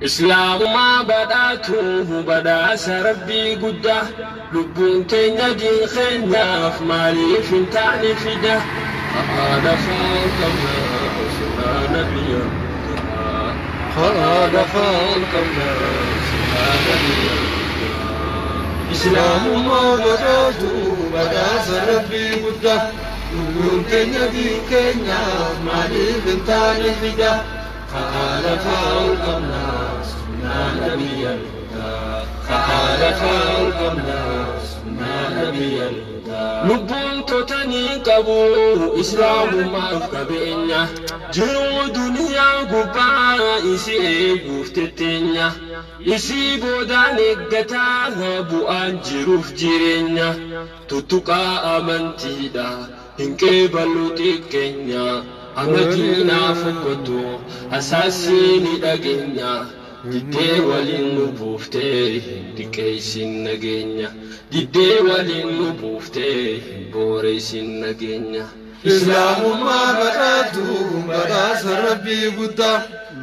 Islaamummaa badhaatuun badhaasa Rabbii guddaa, lubbuun teenya diin keenyaaf maaliif hin taane fida? Haadha faal qabnaa sunnaa nabiyya guddaa. Haadha faal qabnaa sunnaa nabiyya guddaa. Islaamummaa badhaatu badhaasa Rabbii guddaa, lubbuun teenya diin keenyaaf maaliif hin taane fida? Haadha faal qabnaa sunnaa nabiyya guddaa. Haadha faal qabnaa sunnaa nabiyya guddaa. Lubbuun totanii qabu islaamummaaf qabeenya, jiruu duniyaa gubbaa isii eeguuf tetteenya, isii boodaan eeggataa bu'aan jiruuf jireenya, tuttuqaa amantiidha hin qeeballu xiqqeenya, amadiinaa fokkottu asaasii ni dhageenya, diddee waliin nu buuftee hin xiqqeessin nageenya, diddee waliin nu buuftee hin booreessin nageenya. Islaamummaa badhaatu badhaasa Rabbii guddaa,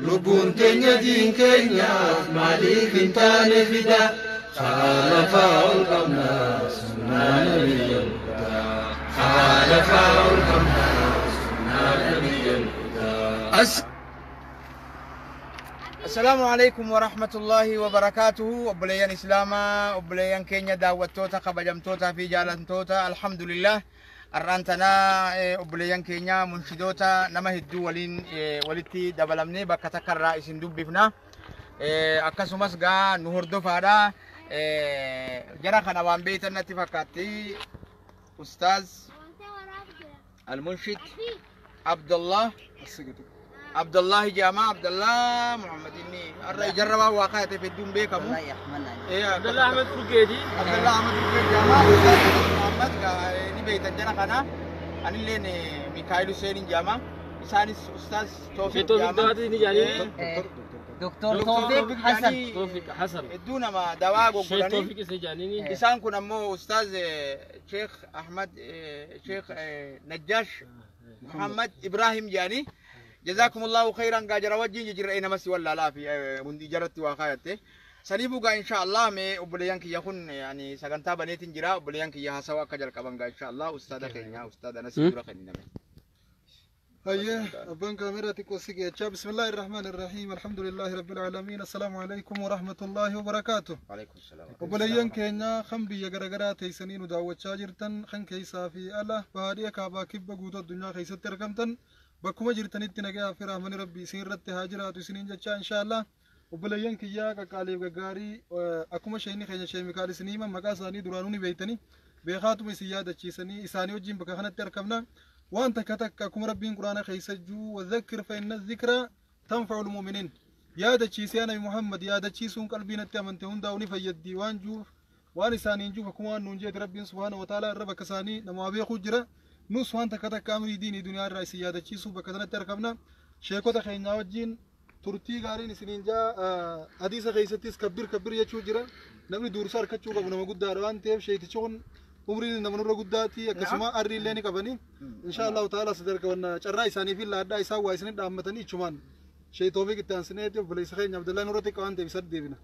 lubbuun teenya diin keenyaaf maaliif hin taane fida? Haala faa'ol qabnaa sunnaa nabiyya guddaa. Haala faa'ol qabnaa sunnaa nabiyya guddaa. Assalaamu alaikum wa rahmatullahi wa barakaatuhu. Obboleeyyan Islaamaa, obboleeyyan keenya daawwattoota, kabajamtoota fi jaalattoota, alhamdulillah. Har'aan tanaa obboleeyyan keenya munshidoota nama hedduu waliin walitti dabalamnee bakka takka irraa isin dubbifna. Akkasumas gaa nu hordofaadha. Jara kana waan beektan natti fakkaatti. Ustaaz Almunshid Abdullah Abdullah Jama Abdullah Muhammad inni har'a ijarra waan waa kaayate hedduun beekamu. Abdullah Ahmed Furgeedi. Abdullah Ahmed Furgeedi Jama Ustaaz Muhammad ni beektan jara kana. Anilleen Mikaa'el Hussein Jama. Isaanis Ustaaz Toofiq Toofiq Dawaati ni jaanii. Doktor Toofiq Hasan. Toofiq Hasan. Hedduu nama dawaa Sheekh goggolanii. Toofiq isa jaanii. Isaan kun ammoo Ustaaz Sheekh Ahmad Sheekh Najjaash Muhammad Ibrahim jedhanii. Jazakumullahu khairan gaa jara wajjin jijjiirra nama si wallaalaa fi hundi jaratti waa kaayatte. Saniifuu gaa insha Allah mee obboleeyyan kiyya kun yani sagantaa baneetiin jira, obboleeyyan kiyya haasawa akka jalqaban gaa insha Allah ustaada keenya ustaada Nasii dura kenname. هيا أبان كاميرا تكوسيك. بسم الله الرحمن الرحيم، الحمد لله رب العالمين، السلام عليكم ورحمة الله وبركاته. Waalaikum salaam. Obboleeyyan keenya kan biyya garaagaraa teessanii nu daawwachaa jirtan, kan keessaa fi ala baadiyyaa kaabaa kibba guutuu addunyaa keessatti argamtan, bakkuma jirtanitti nagaa fi rahmani Rabbii isin irratti haa jiraatu isiniin jecha. Inshaallah obboleeyyan kiyyaa qaqqaaliif gaggaarii, akkuma sheekni keenya Sheekh Mikaal isinii himan, maqaa isaanii duraanuu ni beeytanii, beekaatuma isin yaadachiisanii isaanii wajjin bakka kanatti argamna. Waan takka takka akkuma Rabbiin Quraana keessa jiru, "وذكر فإن الذكرى تنفع المؤمنين", yaadachiisee Nabi Muhammad, yaadachiisuun qalbii natti amante hundaa'u ni fayyaddi waan juuf, waan isaaniin juuf, akkuma waan nuun jeeti Rabbiin subhaana wa ta'ala irra bakka isaanii namaa beekuu jira. Nus waan takka takka amrii diinii duniyaa irraa isin yaadachiisuuf bakka sanatti argamna sheekota keenyaa wajjin. Turtii gaariin isiniin jaa. Hadiisa keessattis "كبر كبر" jechuu jira. Namni dursa harkachuu qabu nama guddaadha waan ta'eef, sheetichi kun umriin nama nurra guddaati, akkasuma arri illee ni qabanii. Insha Allahu ta'ala sadarka wanna carraa isaanii fi laadhaa isaan waa isinin dhaammatanii ichumaan Sheekh Toofiq itti aansineeti obboleessa keenya Abdullaa nurra xiqqaa waan ta'eef isa deebina.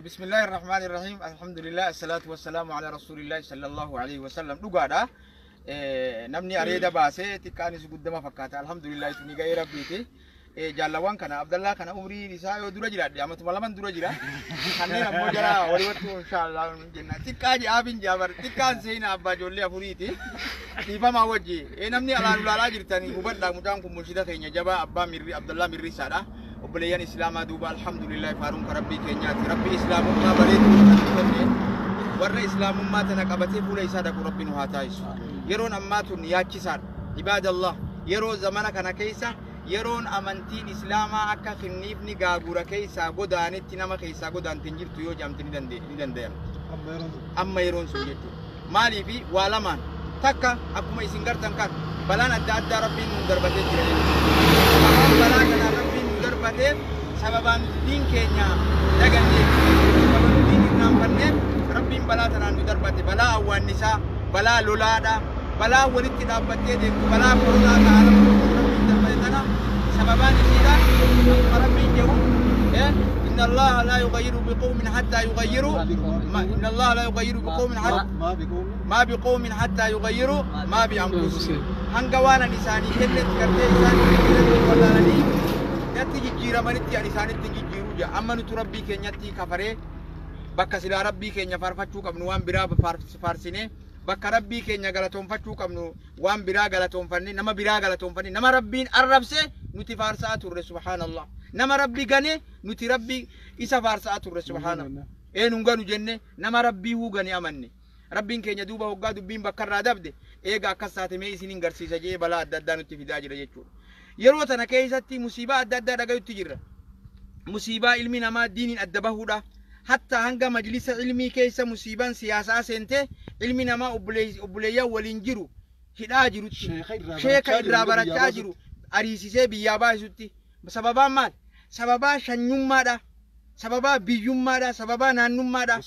بسم الله الرحمن الرحيم، الحمد لله، الصلاة والسلام على رسول الله صلى الله عليه وسلم. Dhugaadha. Namni areeda baasee xiqqaanis guddama fakkaata. Alhamdulillah, tuni ga'ee Rabbiiti. Jaalawwan kana, Abdallaa kana umriin isaa yoo dura jiraadhe amatuma laman dura jira. Kanneen ammoo jara waliiwattu inshaallah jenna. Xiqqaa ji'aafin jaabar xiqqaan seenaa abbaa ijoollee afuriiti. Dhiifamaa wajji. Namni alaan ulaalaa jirtanii hubadhaa, mucaan kun murshida keenya jabaa abbaa mirri Abdallaa Mirrisaadha. Obboleeyyan Islaamaa, duuba alhamdulillah, faaruun ka Rabbii keenyaati. Rabbi Islaamummaa bareedu kan kenne, warra Islaamummaa tana qabatee fuula isaa dhaqu Rabbi nu haa taasisu. Yeroon ammaa tun yaachisaadha. Ibaadallah, yeroo zamana kana keessa yeroon amantiin Islaamaa akka kinniifni gaagura keessaa godaanetti nama keessaa godaante hin jirtu yoo jedhamte ni danda'amti. Amma yeroon sun jechuudha. Maaliifi waa lamaan, takka akkuma isin gartan kan balaan adda addaa Rabbiin nu darbatee jira jechuudha. Sababaan balaa kanaa Rabbiin nu darbateef sababaan nuti diin keenya daganneef, sababa nu diin irraanfanneef Rabbiin balaa tanaan nu darbate. Balaa awwaannisaa, balaa lolaadha, balaa walitti dhaabbattee deemtu, balaa koronaa ta'aa Rabbiin darbate tana sababaan isiidha. Akkuma Rabbiin jedhu الله لا يغير بقوم حتى يغيروا ما إن الله لا يغير بقوم حتى ما بقوم حتى يغيروا ما بأنفسهم. Hanga waan ani isaanii kennetti gartee isaan wallaalanii natti jijjiiramanitti ani isaanitti hin jijjiiruu jira. Amma nuti Rabbii keenyatti kafaree bakka silaa Rabbii keenya faarfachuu qabnu waan biraa faarsinee, bakka Rabbii keenya galatoonfachuu qabnu waan biraa galatoonfanne, nama biraa galatoonfanne, nama Rabbiin arrabse nuti faarsaa turre, subhaanallah. Nama Rabbi gane nuti Rabbii isa faarsaa turre, subhaanallah. Eenyuun ganu jenne nama Rabbii huu gane amanne. Rabbiin keenya duuba hoggaa dubbiin bakka irraa dabde eega akkas taate mee isinin garsiisa jee balaa adda addaa nutti fidaa jira jechuudha. Yeroo tana keessatti musiibaa adda addaa dhagayutti jirra. Musiibaa ilmi namaa diiniin adda bahuudha. Hatta hanga majlisa ilmii keessa musiibaan siyaasaa seentee ilmi namaa obboleeyyan waliin jiru hidhaa jirutti, sheeka irraa barachaa jiru ariisisee biyyaa baasutti. Sababaan maal? Sababaa shanyummaadha. Sababaa biyyummaadha. Sababaa naannummaadha.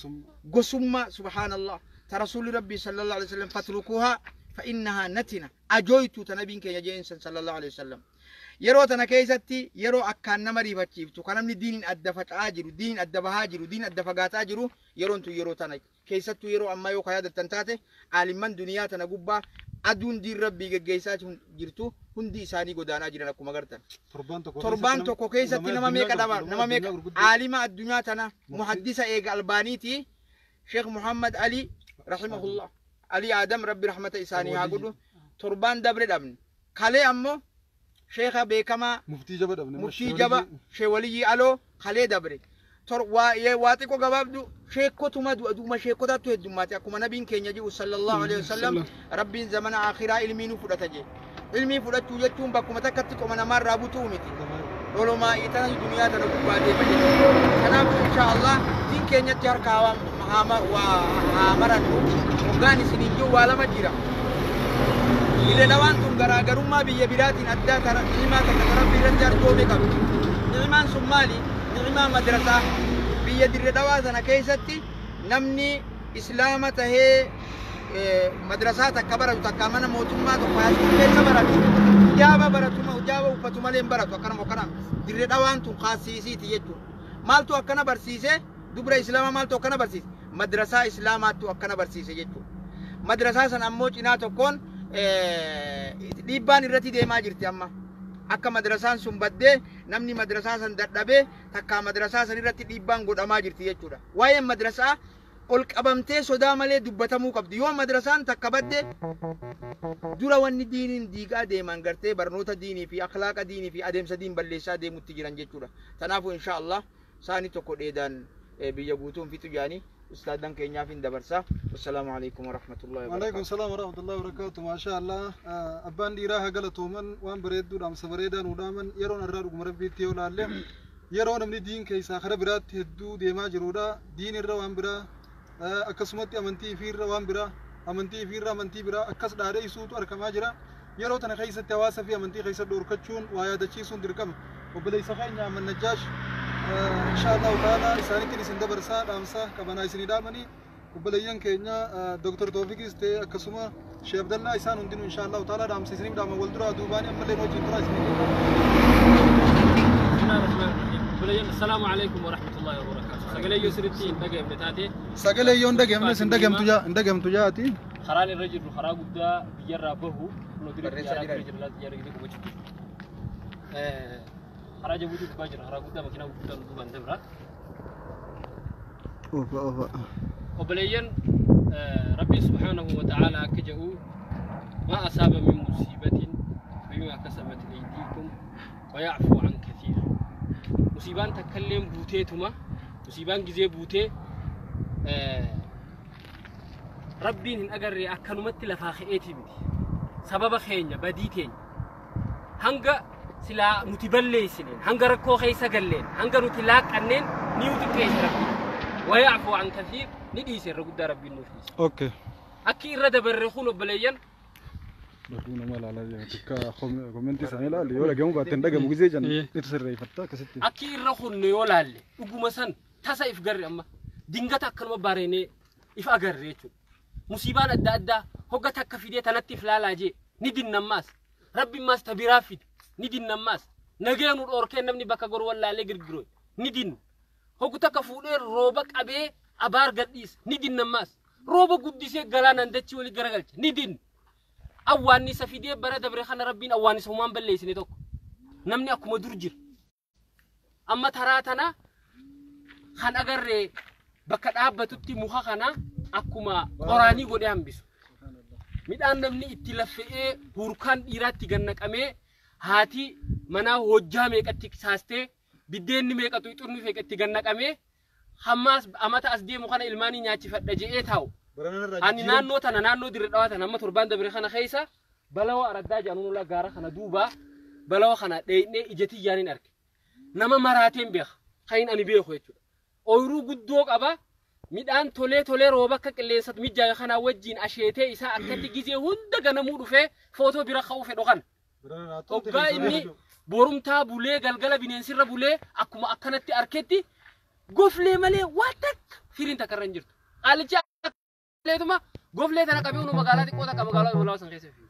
Gosummaa, subhaanallah. Ta rasuulli Rabbii sallallahu alaihi wasallam fatrukuhaa fa innahaa natina ajooytu ta nabiin keenya jeen sallallahu alaihi wasallam. Yeroo tana keessatti yeroo akkaan nama riifachiiftu kan namni diiniin adda faca'aa jiru, diiniin adda bahaa jiru, diiniin adda fagaataa jiru, yeroon tun yeroo tana keessattuu yeroo ammaa yoo ka yaadattan taate aalimman duniyaa tana gubbaa aduun diin Rabbii geggeessaa jirtu hundi isaanii godaanaa jiran akkuma gartan. Torbaan tokko keessatti nama meeqa dhaba, nama meeqa aalima addunyaa tana muhaddisa eega Albaaniiti Sheekh Muhammad Ali rahimahullah Ali Adam Rabbi rahmata isaanii haa godhu torbaan dabre dhabne. Kalee ammoo sheekha beekamaa muftii jaba dhabne, muftii jaba Sheewaliyyii Aloo kalee dabre. Waa xiqqoo gabaabdu sheekotuma du'uma sheekotaattu heddummaate akkuma nabiin keenya jedhu sallallahu alaihi wasallam Rabbiin zamana akhiraa ilmii nu fudhata jee. Ilmii fudhachuu jechuun bakkuma takkatti qoma namaarraa butuu miti. Dholomaa tana duniyaa tana gubbaa deema jechuudha. Kanaafuu insha Allah diin keenyatti harka haa marannu. Hoggaan isiniin jiru waa lama jira. Dirree Dhawaan tun garaagarummaa biyya biraatiin addaa ni'imaa takka ta Rabbi irratti arjoome qabdi. Ni'imaan sun maali? Ni'imaa madrasaa. Biyya Dirree Dhawaa sana keessatti namni islaama tahee madrasaa takka baratu, takka mana mootummaa tokko haasuu keessa baratu, hijaaba baratu, hijaaba uffatu malee hin baratu. Akkanuma akkana Dirree Dhawaan tun kaasiisiiti jechuudha. Maaltu akkana barsiise? Dubra islaamaa maaltu akkana barsiise? Madrasaa islaamaattu akkana barsiise jechuudha. Madrasaa sana ammoo cinaa tokkoon dhiibbaan irratti deemaa jirti amma. Akka madrasaan sun baddee namni madrasaa san dadhabee takkaa madrasaa san irratti dhiibbaan godhamaa jirti jechuudha. Waa'een madrasaa ol qabamtee sodaa malee dubbatamuu qabdi. Yoo madrasaan takka badde dura wanni diiniin diigaa deeman gartee barnoota diinii fi akhlaaqa diinii fi adeemsa diin balleessaa deemutti jiran jechuudha. Kanaafuu insha Allah saani tokko dheedaan biyya guutuun fixu jaanii ustaadan keenyaaf hin dabarsa. Wassalaamu alaikum warahmatullahi Waalaikum wabarakatuh. Salaam warahmatullahi wabarakatuh. Maasha Allah. Abbaan dhiiraa haa galatooman, waan bareedduu dhaamsa bareedaa nuu dhaaman. Yeroon irraa dhuguma Rabbiitti yoo laalle yeroo namni diin keessaa kara biraatti hedduu deemaa jirudha. Diin irra waan biraa, akkasumatti amantii ifiirra waan biraa, amantii ifiirra amantii biraa akkas dhaadhee isuutu argamaa jira. Yeroo tana keessatti hawaasa fi amantii keessa dhorkachuun waa yaadachiisuun dirqama. Obboleessa keenya Ahmad Najjaash insha Allahu ta'ala isaanittiin isin dabarsaa dhaamsa qabanaa isinii dhaamanii obboleeyyan keenya Dr. Toofiqis ta'e akkasuma Sheekh Abdallaa isaan hundinuu insha Allahu ta'ala dhaamsa isiniif dhaaman wal duraa duubaanii ammallee wajjin turaa isinii. Assalaamu alaikum warahmatullahi wabarakatuh. Sagalee yoo sirriitti hin dhaga'amne taate Sagalee yoo hin dhageemnes hin dhageemtu jaa hin dhageemtu jaati. Karaan irra jirru karaa guddaa biyyarraa bahu kunoo dirree Barreessaa xiyyaara jiran. jira xiyyaara gidee qubachuu jiru. Karaa Jabuutii gubbaa jira, karaa guddaa makiinaa gurguddaan duubaan dabra. Ofa ofa. Obboleeyyan, Rabbiin subhaanahu wa ta'aala akka jedhu ما أصاب من مصيبة فبما كسبت أيديكم ويعفو عن كثير. Musiibaan takkalleen buuteetuma musiibaan gizee buutee Rabbiin hin agarree akkanumatti lafaa ka'eetii miti. Sababa keenya badii teenya hanga silaa nuti balleessineen, hanga rakkoo keessa galleen, hanga nuti laaqqanneen ni xiqqeesse Rabbiin. ويعفو عن كثير ni dhiise, irra guddaa Rabbiin nuuf dhiise. Okay. Akki irra dabarre kun obboleeyyan Dhaguu nama ilaalaa jira. Tikka commentii isaanii ilaali. Yoo dhagamu baatte hin dhagamu gisee jan itti sirreeffatta akkasitti. Akki irra kunne yoo laalle dhuguma san tasa if garre amma dingata akkanuma bareenee if agarre jechuudha. Musiibaan adda addaa hogga takka fidee tanatti if laalaa jee ni dinnammaas. Rabbi maas ta biraa fide ni dinnammaas. Nagee nu dhoorkee namni bakka goru wallaalee girgiroo ni dinna. Hoggu takka fuudhee rooba qabee abaar gadhiisa, ni dinnammaas. Rooba guddisee galaanaan dachii walii garagalcha, ni dinna. Awwaannisa fidee bara dabre kana Rabbiin awwaannisa humaan balleessine tokko. Namni akkuma dur jira. Amma taraa tana kan agarree bakka dhaabbatutti muka kana akkuma qoraanii godhee hambisu. Midhaan namni itti laffe'ee hurkaan dhiiraatti gannaqamee, haati manaa hojjaa meeqatti saastee, biddeenni meeqatu xurni feeqa itti gannaqamee, hammaas amata as deemu kana ilmaanii nyaachifadha je'ee taa'u. Ani naannoo tana, naannoo Dirre Dhawaa tana, amma torbaan dabre kana keessa balawa araddaa jedhanuun ola gaara kana duuba balawa kana dheeyinee ija tiyyaanin arge. Nama maraateen beeka. Kan ani beeku jechuudha. Ooyiruu guddoo qaba. Midhaan tolee tolee rooba akka qilleensatu mijaaye kanaa wajjin asheetee isaa akkatti gizee hunda ganamuu dhufee footoo bira ka'uu fedhu kana. Hoggaa inni borumtaa bulee galgala bineensirra bulee akkuma akkanatti arketti goflee malee waan takka firiin takka irra hin jirtu. Qaalichi leetuma goflee tana qabee unu magaalaa xiqqoo takka magaalaa balaa san keessa fiigu.